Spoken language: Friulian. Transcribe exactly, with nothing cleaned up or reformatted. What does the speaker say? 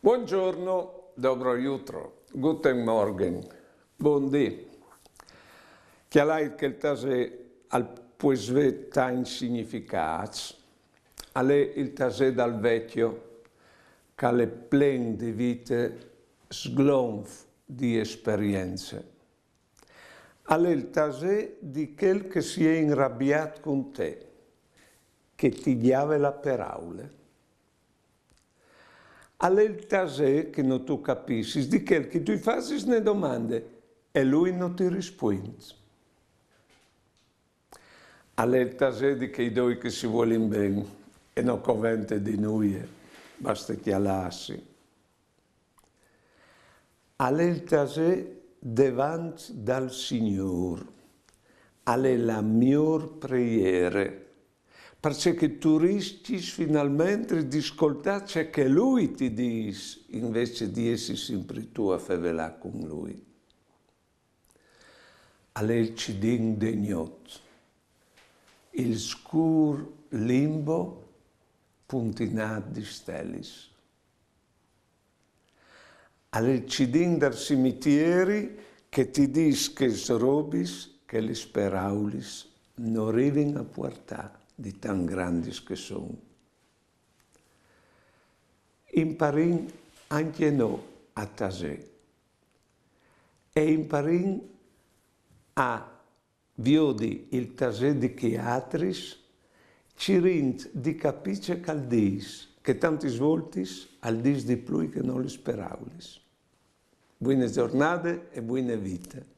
Buongiorno, dobro jutro, guten Morgen, bundì. Cjalait che il tasè al pues vê tancj significâts, al è il tasè dal vecjo, che al è plen di vite, sglonf di esperience. Al è il tasè di chel che si è inrabiât cun te, che ti gjave la peraule. Al è il tasè che no tu capissis di chel che tu i fasis une domande e lui no ti rispuint. Al è il tasè di chei doi che si vuelin ben e no covente di nuie, baste cjalâsi. Al è il tasè devant dal Signôr, al è la miôr preiere, parcè che tu riscjis finalmentri di scoltâ ce che lui ti dîs, invezit di jessi simpri tu a fevelâ cun lui. Al è il cidin de gnot, il scûr limbo puntinât di stelis. Al è il cidin dal cimitieri che ti dîs chês robis che lis peraulis no rivin a puartâ di tant grandis che son. Imparìn ancje nô a tasê e imparìn a viodi il tasê di chei altris, cirint di capî ce che al dîs, che tantis voltis al dîs di plui che no lis peraulis. Buine zornade e buine vite.